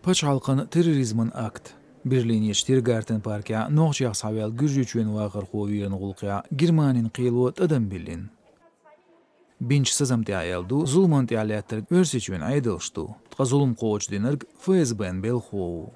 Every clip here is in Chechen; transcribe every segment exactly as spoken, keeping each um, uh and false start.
Пачхьалкхан терроризман акт. Берлинерчу Тиргартен паркехь нохчех схьаваьлла Гуьржийчоьнан вахархо вийран гӀуллакхехь Германин кхело тӀадам биллина. Бинчу сацам тӀехь аьлла ду, зуламан тӀехь лаьттарг Оьрсийчоьнан Ӏедалш ду, ткъа зулам кхочушдинарг ФСБ-н белхахо ву.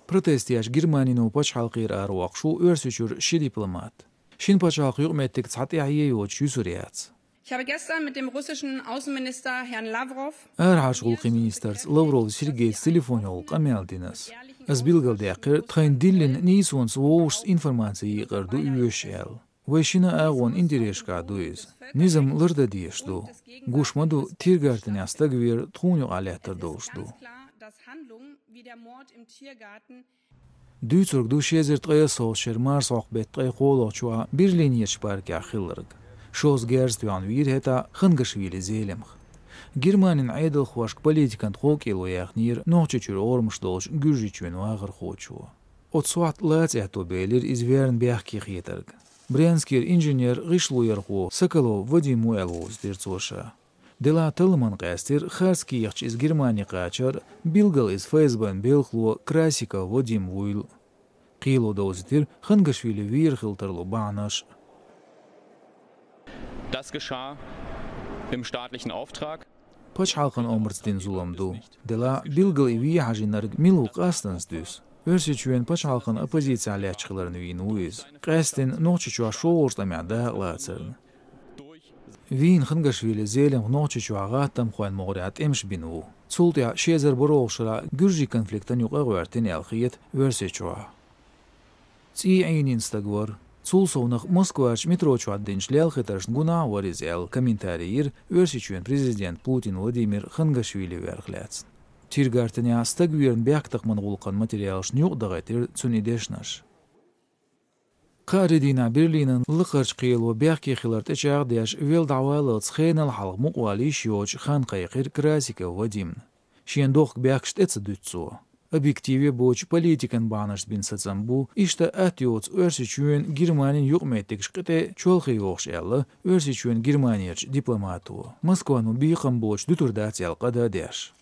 Протест еш Германино пачхьалкхера аравоккхуш ву Оьрсийчуьра ши дипломат. Шина пачхьалкхан юкъаметтиг цхьа тӀаьхье йоцуш юьсур яц. Ich habe gestern mit dem russischen Außenminister Herrn Lavrov Арахьарчу гӀуллакхийн министрца Лавров Сергейца телефонехула къамел дина ас. Ас билгалдаьккхира, тхайна диллина нийсонца вовшашца информаци екъар ду оьшуш аьлла. Вай шина агӀонан интересашкахь ду иза. Низам лардан дезаш ду. Гуш ма ду, Тиргартенехь стаг вер тхуна юкъахь лаьттар долуш ду. Дуьйцург ду ши эзар ткъе ссолгӀачу шеран марсхьокху беттан ткъе кхоалгӀачохь Берлинерчу паркехь хилларг. Шозза герз тоьхна вийра хӀетахь Хангашвили Зелимха. Германин Ӏедалхошка политикан тховкӀело яьхнера Нохчийчуьра гӀорамаш долчу Гуьржийчоьнан вахархочо. Оцу сохьта лаца аьтто белира иза верна бехке хетарг. Брянскера инженер-гӀишлоярхо Соколов Вадим ву аьлла вовзийтира цо ша. Делахь талламан къаьстира, харц кехаташ иза Германи кхачар, билггал иза ФСБ-н белхало Красиков Вадим вуйла. Кхело довзийтира Хангашвили вийр хила тарлу бахьанаш. Das geschah im staatlichen Auftrag. Пачхьалкхан омрица дина зулам ду. Делахь билггал и вен хьажийнарг мила ву къастонца дуьсу. Оьрсийчоьнан пачхьалкхан оппозицехь лаьтташ хиларна вийна ву иза. Къаьсттина Нохчийчохь шолгӀачу тӀамехь дакъалацарна. Вийна Хангашвили Зелимха Нохчийчохь гӀаттамхойн могӀарехь тӀемаш бина ву. Цул тӀаьхьа ши эзар бархӀалгӀачу шарахь гуьржийн конфликтана юкъа а гӀоьртина аьлла хета Оьрсийчохь. ЦӀий Ӏийнийна стаг вара. Цул совнах Москварчу метро чохь динчу лелхийтаршна гунахь а вара иза аьлла, комментари йира Оьрсийчоьнан президент Путин Владимир Хангашвили верх лаьцна. Тиргартенехь стаг верна бехктакхаман гӀуллакхан материалашна юкъадахийтира цуьнан и дешнаш. Кхаарин дийнахь Берлинан лакхарчу кхело бехке хилар тӀечӀагӀдеш, велла дӀаваллалц хенал хьалха мукъавала йиш йоцуш хан кхайкхира Красиков Вадимна. Шена дохку бехкаш тӀе ца дуьту цо. Объективе боцуш политикан бахьанашца бина сацам бу, иштта атта йоцу Оьрсийчоьнан, Германин юкъаметтигаш кхин тӀе чолхе йохуш аьлла, Оьрсийчоьнан Германерчу дипломато. Москвано бекхам боцуш дуьтур дац аьлла къа дан а деш.